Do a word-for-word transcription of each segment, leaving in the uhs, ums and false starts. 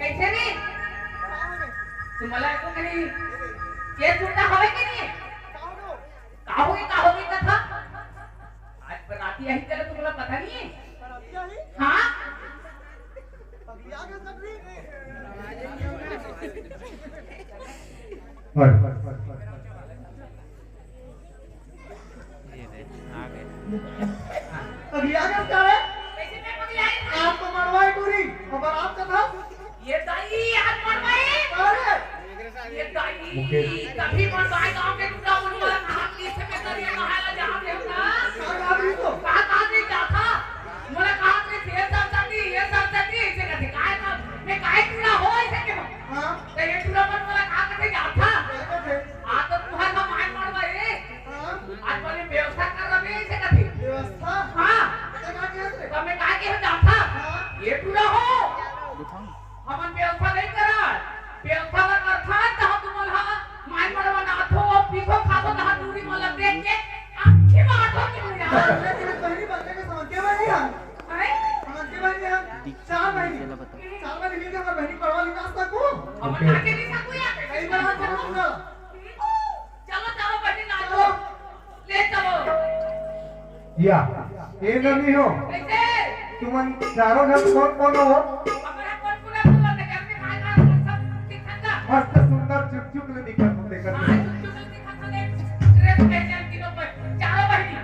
कइसे रे? तुम्हारा को कहीं ये सुनता हवे कि नहीं? का होगी, का होगी कथा? आज बराती आई, तेरा तुम्हाला पता नहीं है? हाँ? ये दे, आ गए। अभी आ गए सारे। कैसे मैं पगली आई? आप तो मरवाई पूरी, अब आप कथा। ये दाई, आज मरवाई। अरे। ये दाई, मुकेश। कभी मरवाई गाँव के टुकड़ा उन वाला कहाँ की से मैं करिए, कहाँ ला जहाँ पे होता। कहाँ जा रही हो? कहाँ, कहाँ नहीं जाता? मोला कहा कि ये सरस्वती, ये सरस्वती, ऐसे करके कहा था। मैं काहे टुकड़ा हो, ऐसे के हो? हाँ। तो ये टुकड़ा मन मोला कहा करके जाता। क्या करते? आ तो तुम्हारा माय मरवाई। हाँ। आज वाली व्यवस्था कर रहे हैं, इसे कथी? व्यवस्था? हाँ। तो का किया थे? तो मैं का के जाथा? हाँ। ये पूरा हो। हमन व्यवस्था नहीं करा। व्यवस्था ला करथा, तहाँ तुमन हा माय मरवा नाथो, पीथो खाथो, तहाँ दूरी मन ला देख के आँखी मारथो तुमन यार। बहनी बच्चे के समझ के बनी है। हैं? समझ के बनी है। चार बहनी। चार बहनी मिलके हमारे बहनी पढ़वा लिखा सकता को? हमन आके नहीं सकू यार। कई बार हम समझ चलो, चलो, बहिनी, नाचो। ले चलो। या, ए ननी हो। कैसे? तुमन चारों झन कोन कोन हो? हमरा कोन कोन है, तुमन देखे, अपने भाई, भाई, सब ठीक ठाक था? मस्त सुंदर चुक चुक ले दिखत हो, देखत हो। हाँ, चुक चुक ले दिखत हो, देख, dress पहने हैं तीनों पर, चारों बहिनी।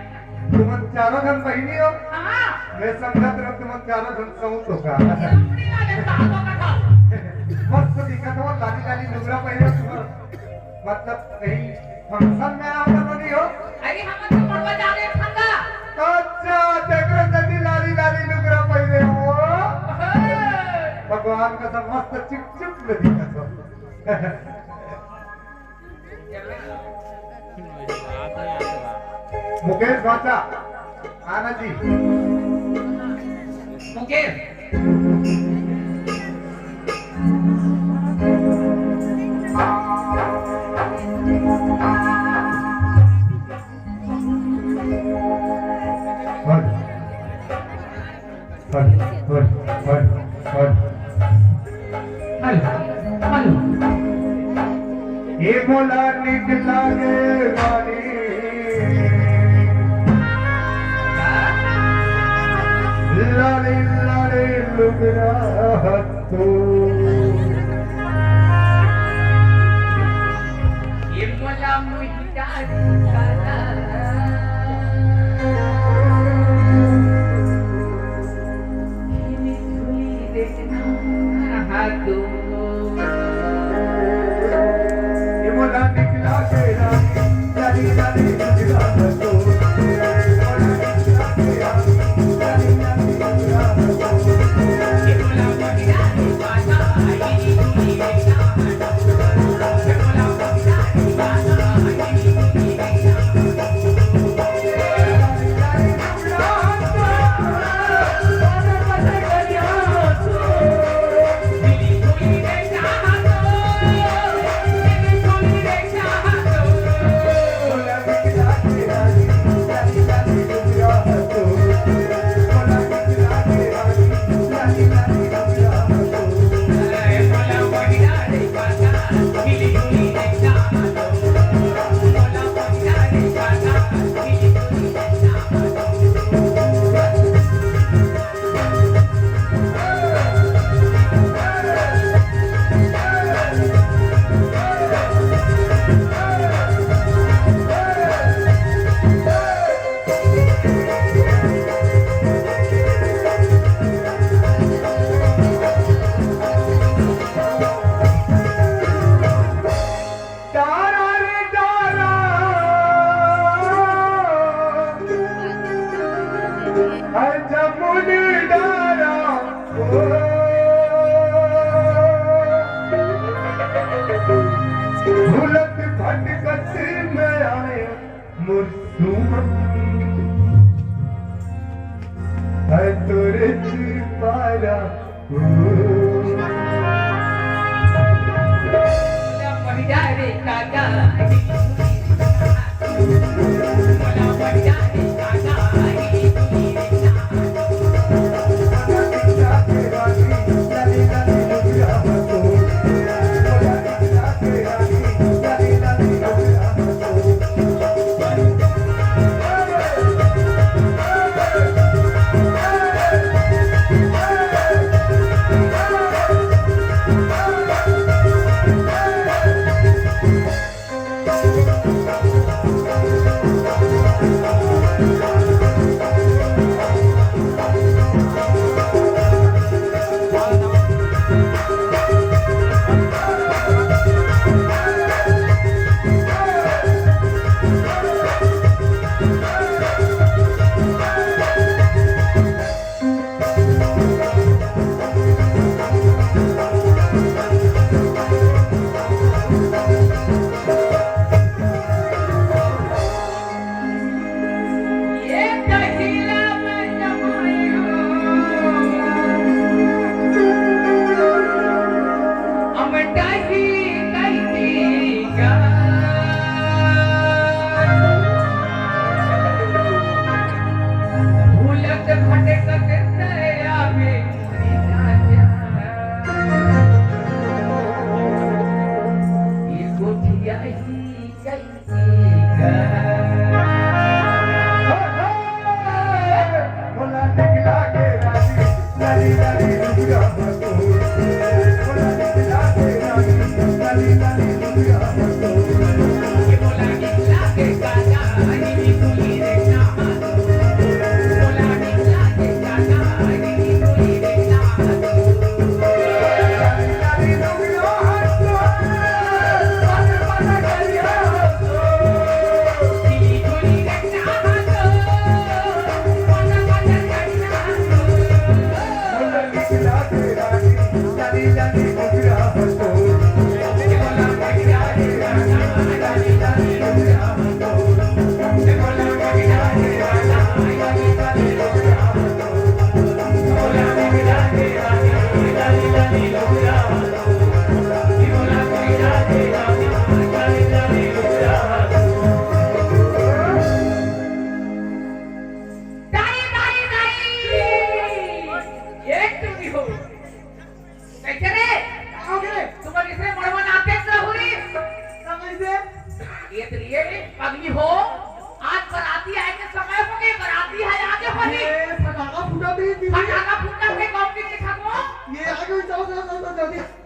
तुमन चारों झन बहिनी हो? हाँ। मैं समझत रहा तुमन चारों झन सऊत हो का। लंबड़ी वाले साहब का था। मस्त दिखत हो, लाली लाली लुगरा पहने हो तुमन। मतलब कहीं function में आवत बनी हो? अरे, हमन तो मड़वा जा रहे हैं, ठंडा। अच्छा, तेकरे सेती लाली लाली लुगरा पहिरे हो। हे। भगवान कसम मस्त चिप चिप में दिखत हो। मुकेश भाचा, आना जी। मुकेश। हट। हट, हट, हट, हट। Hello, hello. ए मोला निक लागे रानी, लाली लाली लुगरा हत्तू। ए मोला मुही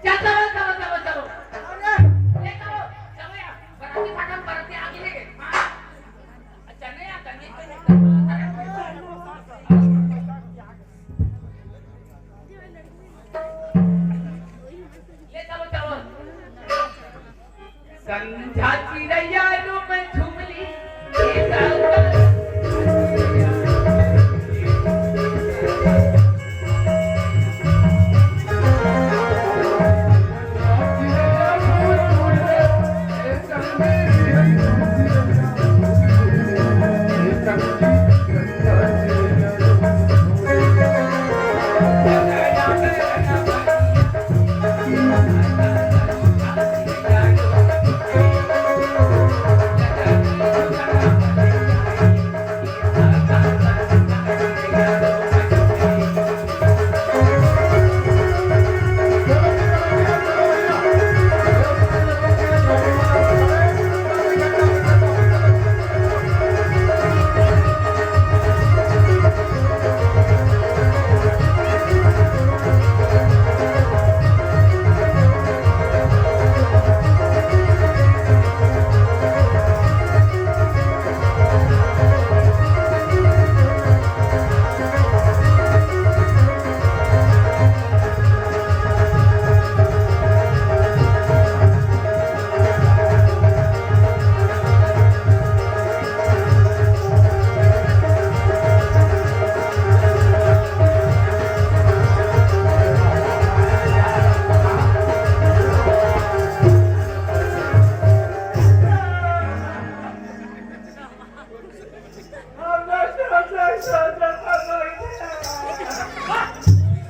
चल, चलो, चलो, चलो, चलो। अरे, ले चलो, चलो यार, बराती फाटक, बराती आगे ले गए। हाँ। अच्छा, नहीं आता, नहीं, नहीं, नहीं। ले चलो, चलो। संझा चिरैया रूप झुमली, ए संझा।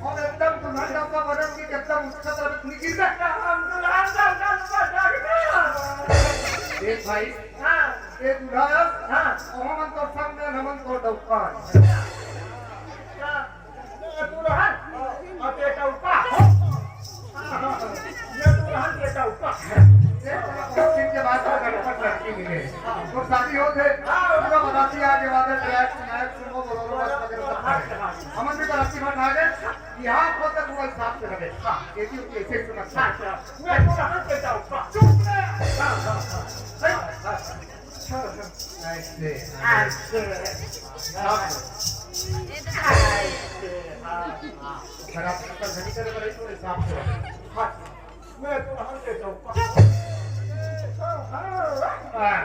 और एकदम तुम्हारे डब्बा बदल के एकदम उसका तरफ निकल रहा। हम दुल्हन का डब्बा डाल दे। देख भाई, हाँ। ये दूल्हा है, हाँ। और हमन तो संग में, हमन तो डब्बा है। हाँ। ये दुल्हन, और ये डब्बा। ये दुल्हन, ये डब्बा। ये तो बहुत दिन के बाद में गणपत लड़की मिले। और शादी हो थे, हाँ। पूरा बराती आगे वाले ट्रैक, स्नैक्स, वो बोलो, बस वगैरह सब है। हमन भी बराती बैठा के यहाँ पर तक पूरा हिसाब से लगे। हाँ। ये भी उनके ऐसे सुना। हाँ, हाँ। मैं तो कहाँ पे जाऊँ? चुप रहे। हाँ, हाँ, हाँ। सही। हाँ, हाँ। ऐसे, ऐसे। हाँ। ऐसे, हाँ, हाँ। खराब कर घड़ी करे बड़े तो हिसाब से। हाँ। मैं तो कहाँ पे जाऊँ? हाँ। हाँ।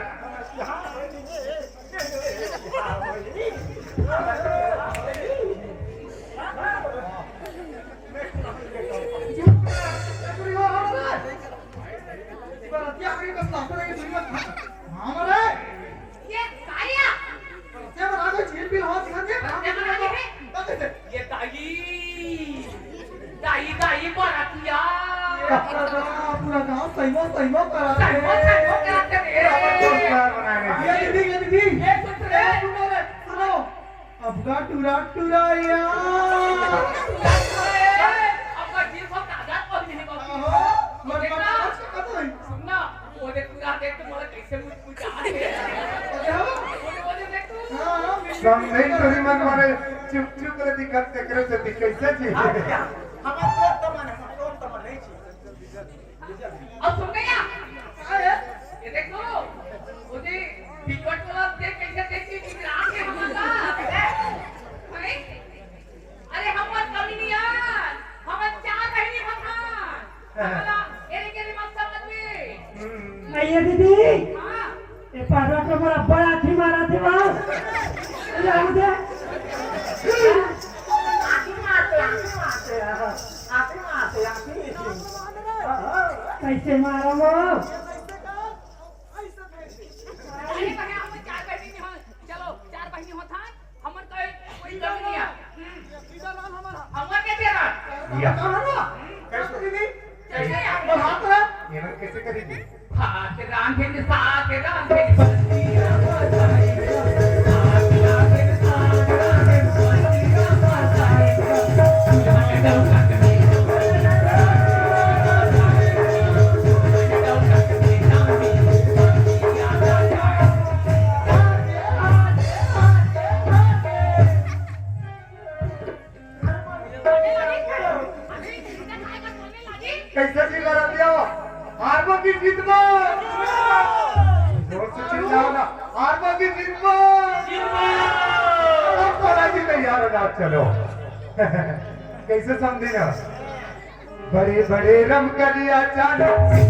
ये दाई, दाई, दाई, बरातिया। पूरा गाँव सैमो, सैमो करा। सैमो, सैमो करा थे रे। ये दीदी, ये दीदी। ये सुन रे। सुनो, सुनो। अब का टुरा टुरा या। अब का जीव को ताजा कर दीजिए बाबू। आहो, मत, मत, देखना। मत, मत, मत। सुनना, वो देख टुरा देख तो मोला कैसे मुझ, मुझ आ रहे हैं। अरे हाँ। वो देख, वो देख, देख तू। हाँ, हाँ, समझे तो नहीं मन मारे, चुप चुप करे दिखत तेकरे से दिख कैसे जी? हाँ, भैया, हमार तो तमन, हमार तो तमन नहीं जी। अब सुन गया? हाँ, ये? ये देख तो, वो दे, बिकट वाला देख कैसे देख के इधर आके हमारा, हैं? अरे, हमर कमी नहीं यार, हमर चार बहिनी होथन। हमला एरे के दिमाग समझ में। हम्म। अइया दीदी, हाँ। ए पारा के मोर अब्बड़ आँखी मारत हे बा। जाऊ दे। आँखी मारत हे, आँखी मारत हे, आँखी मारत हे, आँखी। हाँ, हाँ। कैसे मारम वो? अरे भैया, हम चार बहिनी होथन। चलो, चार बहिनी होथन। हमर कोई, कोई कमी नहीं है। हम्म। हमर के तेरा? या। कहाँ ना? कैसे दीदी? कैसे? वो हाथ रहा? ये ना कैसे करेगी? हाथ रांधे ने साथ रांधे ने बंदिया बजाई। हाथ रांधे ने साथ रांधे ने बंदिया बजाई। जल्दी लगा दिया। हारबो की जीतबो? जोर से चिल्लाओ ना। हारबो की जीतबो? अब तो राजी तैयार हो जाओ, चलो। कैसे समझे ना? बड़े बड़े रमकलिया चालो, बड़े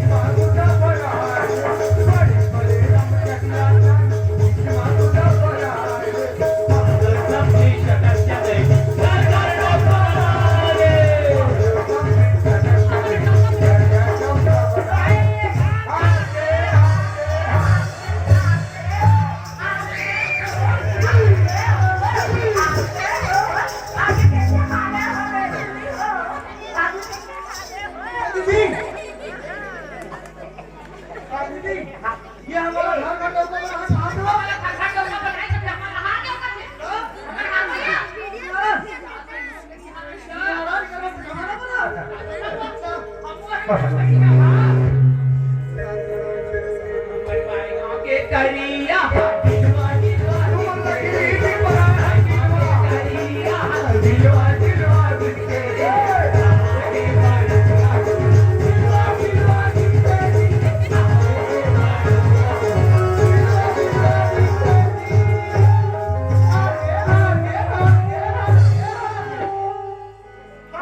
बड़े रमकलिया चालो।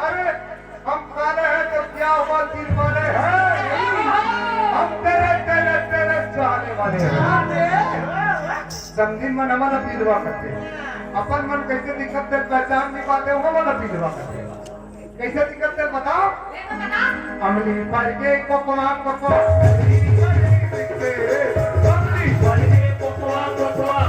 अरे, हम काले हैं तो क्या हुआ, दिल वाले हैं। हम तेरे, तेरे, तेरे चाहने वाले हैं। समझिन मन हमन ला बिलवा करथे। अपन मन कैसे दिखत ते पहचान नहीं पाते, वो मन ला बिलवा करथे। कैसे दिखत ते बताओ? अमली पर के कोकवा कोकवा। अमली पर के कोकवा कोकवा।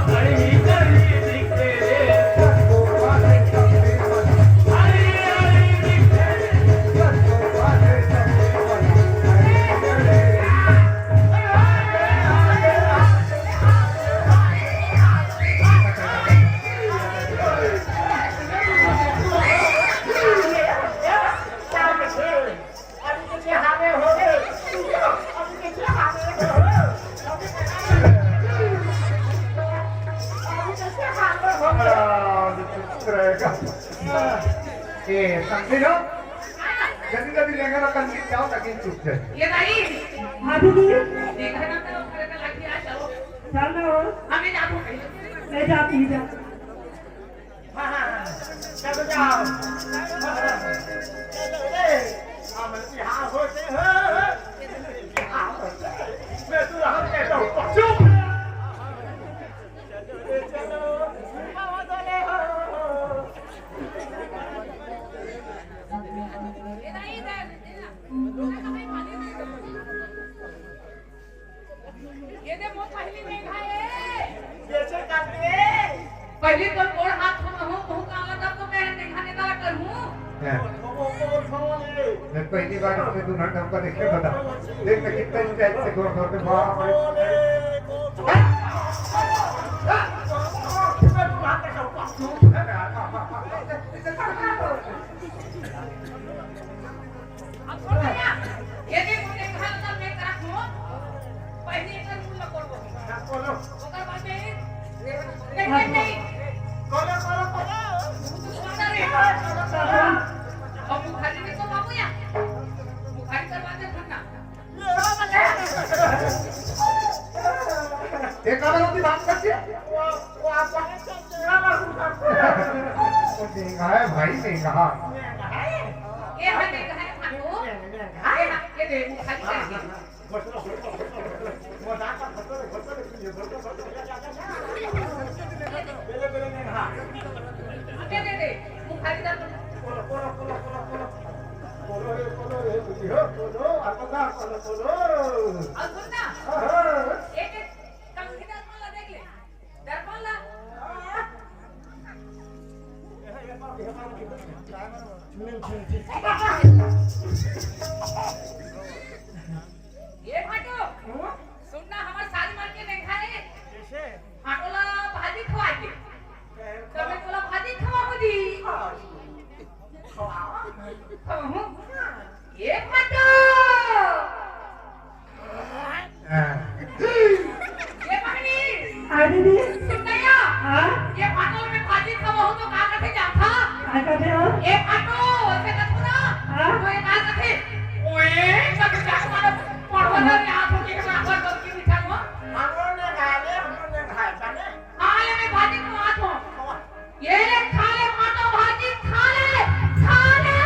ए, समझे ना? जल्दी जल्दी लेंगा ना, कल जाओ, ताकि चुप जाए। ये दाई। हाँ दीदी। देखा ना तो घर का लाठी आ जाओ। चल ना हो। हमें जाबो कहीं। मैं जाती हूँ, जा। हाँ, हाँ, हाँ। चलो जाओ। हाँ, हाँ। ए, हम बिहार होते हैं। बिहार होते हैं। मैं तो यहाँ कहता हूँ, चुप। ये दे मोर पहली नेंगा ए। जैसे करते। पहली तो गोड़ हाथ हम हो, तू काला तब तो मैं नेंगा नेंगा करूँ। हैं। मैं पहली बार अपने दूल्हा ढंग का देखे बता। देख मैं कितना स्टाइल से गोड़ धोते, बाप रे। अब सुन भैया, ये भी मुझे कहा था, मैं करा हूँ। पहले एक मुंह लकोड़ को। लकोड़। ओकर बाद में नहीं, नहीं, नहीं। कोलो, कोलो, कोलो। दूसरा रे। अब बुखारी में तो बाबू या। बुखारी करवा दे ठंडा। एक बार उसकी बात करती है। वो, वो आप वो महंगा है भाई, महंगा। ये है, महंगा है, खाओ। ये है, ये दे, खाली करके। दे, दे, दे, बुखारी दर्द। बोलो, बोलो, बोलो, बोलो, बोलो। बोलो रे, बोलो रे, बुद्धि हो, बोलो, अल्लाह, बोलो, बोलो। और सुन ना, हाँ, हाँ। एक, एक कंघी दर्पण ला देख ले। दर्पण ला। ए भाटो, हम्म? सुन ना, हमर सारी मन के नेंगा हे। कैसे? भाटो ला भाजी खवा के। कैसे? तब मैं तोला भाजी खवा हो दी। हाँ। खवा। खवा हूँ। ए भाटो। हाँ। ए बहनी। हाँ दीदी। सुन ना या। हाँ? ए भाटो मैं भाजी खवा हूँ तो का करथे जानथा? का करथे हो? ए भाटो, ऐसे कथू ना। हाँ? अरे, आप लोग के बराबर गलती बिठा लो। हम लोग ने खाए ले, हम लोग ने खाए, जाने? हाँ, ले मैं भाजी खवात हूँ। ये ले, खा ले, माता भाजी, खा ले, खा ले।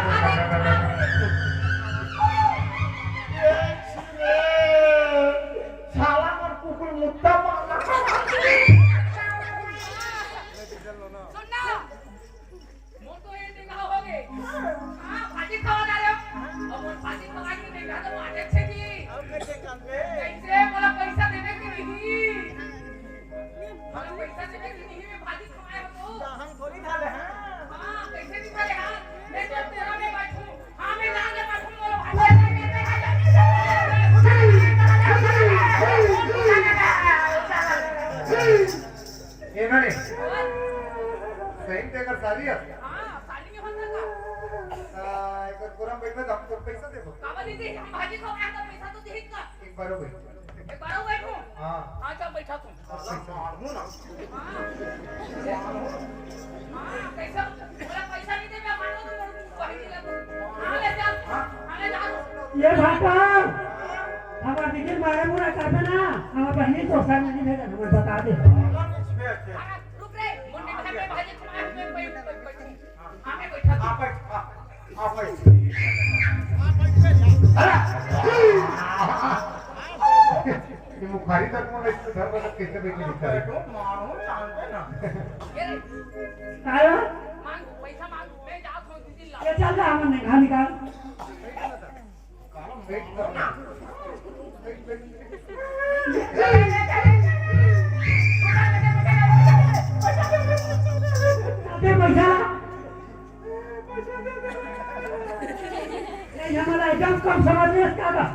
भाजी खा ले। ये छिले, साला मन कुकुर मुत्ता मारना। सुन ना, मोर तो ये देखा हो गए। हाँ, भाजी खवा जा रहे हो। अब मोर भाजी खवा के देखा तो मारे छे जी। अब कैसे करबे? कैसे? मोला पैसा देबे कि नहीं? मोला पैसा देबे कि नहीं? मैं भाजी खवाए हो तो। हम थोड़ी खा ले, हाँ? हाँ, कैसे नहीं खा ले, हाँ? मैं तो तेरा में बैठूं। हाँ, मैं जान ले बैठूं, मोला भाजी खवाए के देखा। ये ना रे। सही में तेकर शादी है? हाँ, शादी में होता का? आ, एक कोरम बैठ में हम तो पैसा देबो। काबर नहीं दे, हम भाजी खवाए तो पैसा तो दे का? एक बार हो गई। एक बार हो गई को? हाँ। हाँ, चल बैठा तू। हाँ। हाँ, कैसा? मोला पैसा नहीं दे, मैं मानो तो मोर बहिनी ला। हाँ, ले जा। हाँ, ले जा। ये भाटा, हमार दिल मारे मुरा करबे ना, हमार बहिनी तो साथ नहीं भेजा, हमें बता दे। अरे, रुक रे, मुन्ने घर में भाजी खवाए, हमें कोई, कोई, कोई। हाँ, मैं बैठा। आप बैठ, आप, आप बैठ। ये मुखारी तक में बैठ के घर पर कैसे बैठे दिखता है? बैठो, मानो, जानते ना। ये रे। आयो? मांग, पैसा मांग, मैं जात हूँ, दीदी ला। ये चल जा, हमन ने घर निकाल। दे पैसा। ए, ये हमारा एकदम कम समझ में इसका था।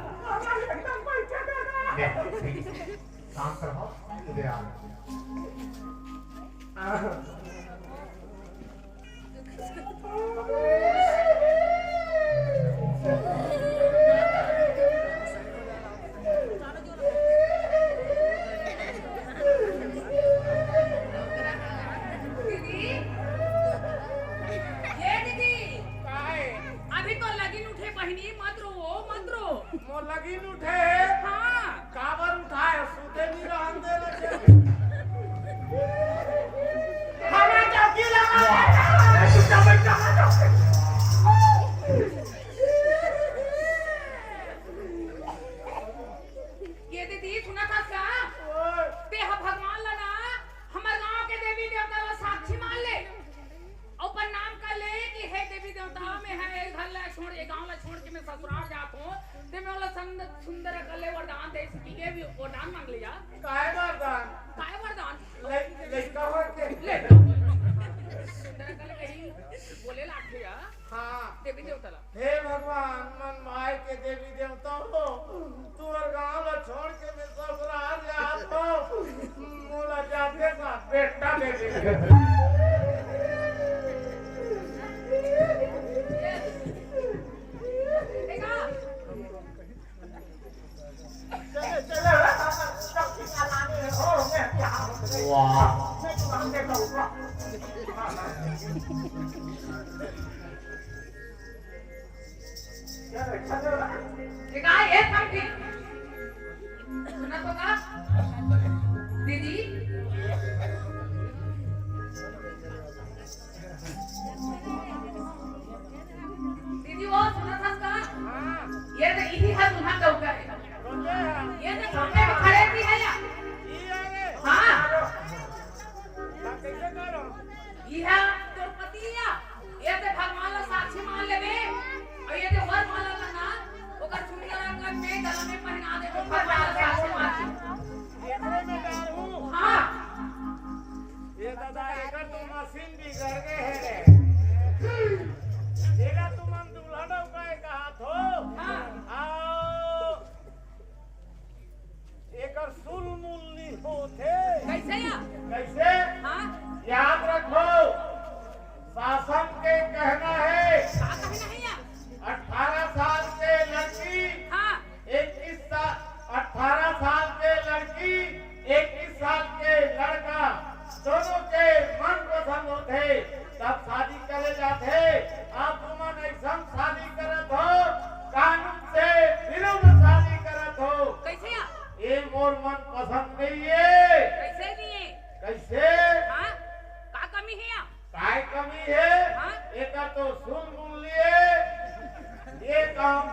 काम करवाओ, दे आ। दीदी, ये दीदी, काहे? अभी तो लगिन उठे बहिनी, मत रो, मत रो। मोर लगिन उठे हे। हाँ। काबर उठाए? सुते नहीं रहन दे रखे। हमें चौकी लगा। चुपचाप बैठ जा, बैठ जा। ये दीदी, सुना था का? ओए। ते ह भगवान ला ना, हमर गांव के देवी देवता ला साक्षी मान ले। अउ प्रणाम कर ले कि हे देवी देवता, मैं ह ए घर ला छोड़, ए गांव ला छोड़ के मैं ससुराल जात हूँ। ते मैं ओला संद-, सुंदर कर ले वरदान दे, कि ये भी वरदान मांग ले जा। काय वरदान? काय वरदान? ले, लइका हो के? ले। सुंदर कर ले कहीं बोले लाखे या। हाँ। देवी देवता ला। हे भगवान, मन माय के देवी देवता हो, तुहर गांव ला छोड़ के मैं ससुराल जात हो, मोला जाते साथ बेटा दे दे। देखा? वाह। देखा, ये सब ठीक। सुना तो का? दीदी? दीदी, वो सुना था का? हाँ। ये तो इही हाथ उठा के उठा है। कौन है? ये तो सामने में खड़े भी है या? ये है रे। हाँ। हाँ, कैसे करो? ये है तोर पति या? ये तो भगवान ला साक्षी मान लेबे। और ये तो वर माला ला ना, ओकर सुंदर अंगन में गला में पहना दे, तो भगवान ला साक्षी मान ले। एकरे में डालूं? हाँ। ये दादा, एकर तो मशीन बिगड़ गए है रे। एला तुमन दुल्हन अउ काय कहात हो? हाँ। आओ।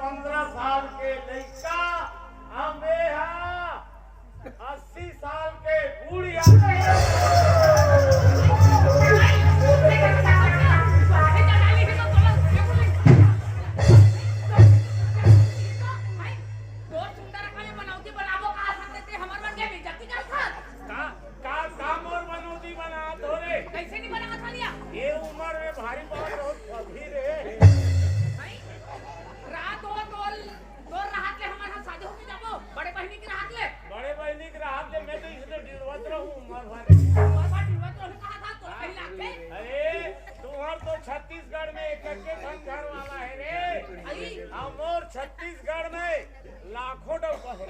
पंद्रह साल के लइका, अउ मैं हा अस्सी साल के बुढ़िया। का, का, का मोर बनौती बनात हो रे? कइसे नहीं बनात हन या? ये उमर में भारी बात बहुत फबही रे। भाई, रात हो तो, तोर रहत ले हमर हम शादी होके जाबो, बड़े बहिनी के रहत ले। बड़े बहिनी के रहत ले मैं तो इसने डिड़वत रहूं उमर भर। उमर भर डिड़वत रहूं कहा था, तोर कहीं लागते? अरे, तुम्हार तो छत्तीसगढ़ में एक एक ठन घर वाला है रे। अई। अउ मोर छत्तीसगढ़ में लाखों डौका हे।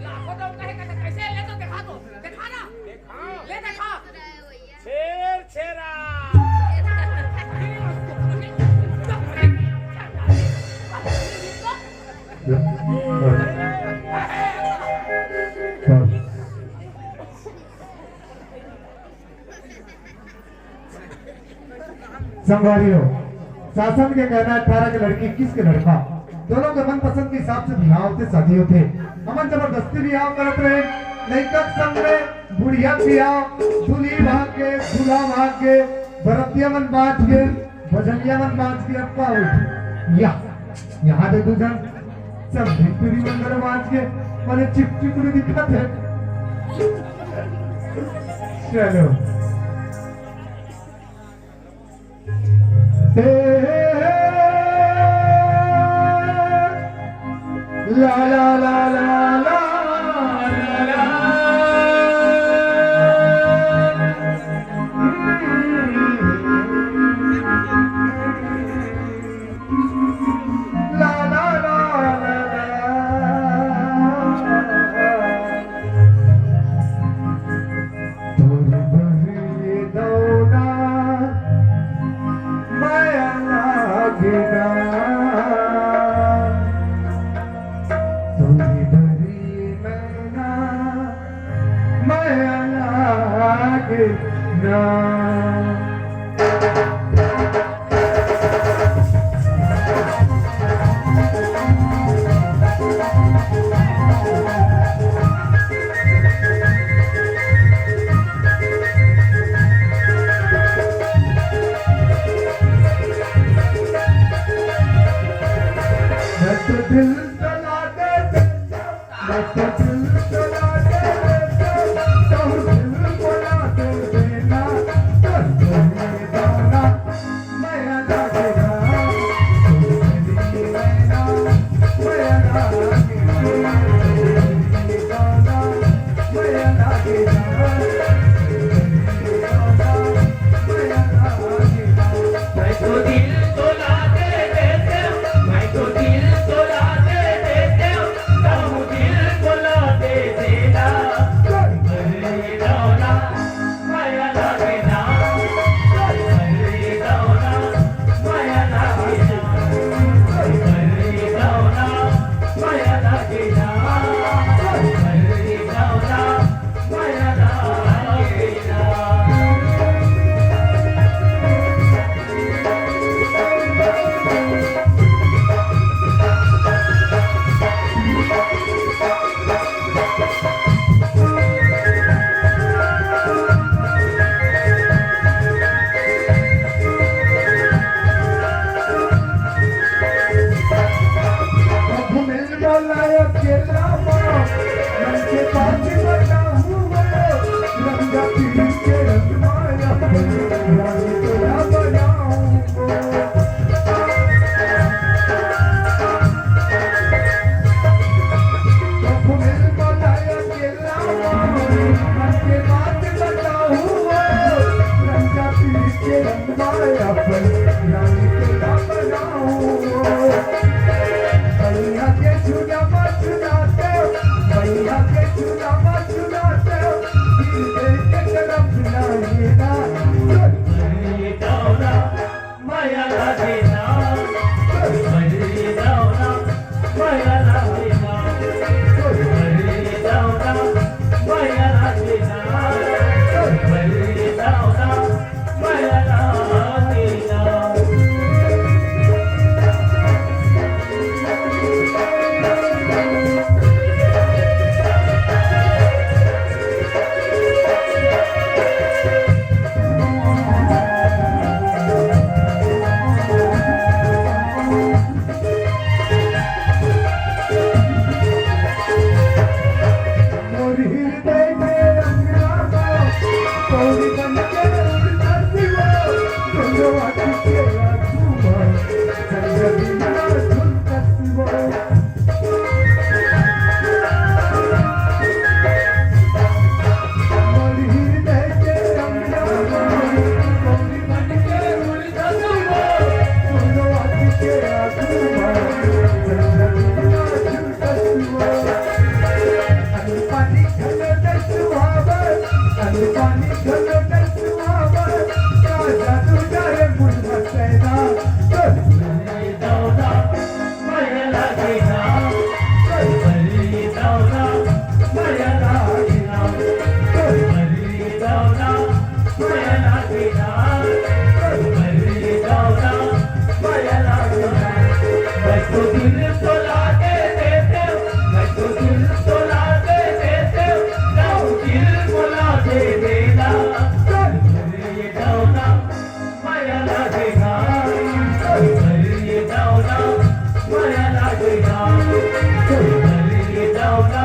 लाखों डौका हे, कैसे, कैसे? ले तो देखा तो, देखा ना। देखा। ले देखा। छेर छेरा। संगवारी हो, शासन के कहना है, अठारह के लड़की, इक्कीस के लड़का, दोनों के मनपसंद के हिसाब से बिहाव होथे, शादी होथे। हमन जबरदस्ती बिहाव करत रहे, लइका के संग में बुढ़िया के बिहाव, दूल्ही भाग के, दूल्हा भाग के, बरतिया मन बाँच के, भजनिया मन बाँच के, अब का होही? या, यहाँ दे दू झन, सब भितरी मंगल बाँच के, मने चिपचिपुरी दिखत हे। चलो। हे, हे, हे, ला, ला, ला। ला, ला, ला, ला, ला। तोर बहरी दौना मया लागे ना। तोर बहरी मैना मया लागे ना। मैं तो दिल चला दे, मैं तो दिल चला दे, तुम दिल बुला दे देना, तुम दिल बुला मैं तो दिल तो ला दे देते, मैं तो दिल तो ला दे देते, ना दिल को ला दे देना। चल भर ये दावना, माया लागेना। चल भर ये दावना, माया लागेना। चल भर ये दावना,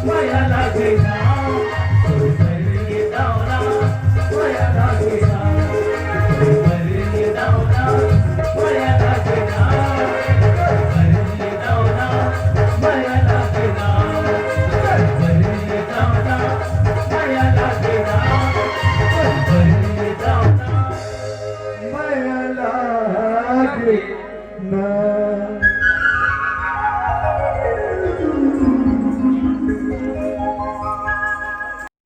माया लागेना। चल भर ये दावना, माया लागेना। चल भर ये दावना, माया लागेना।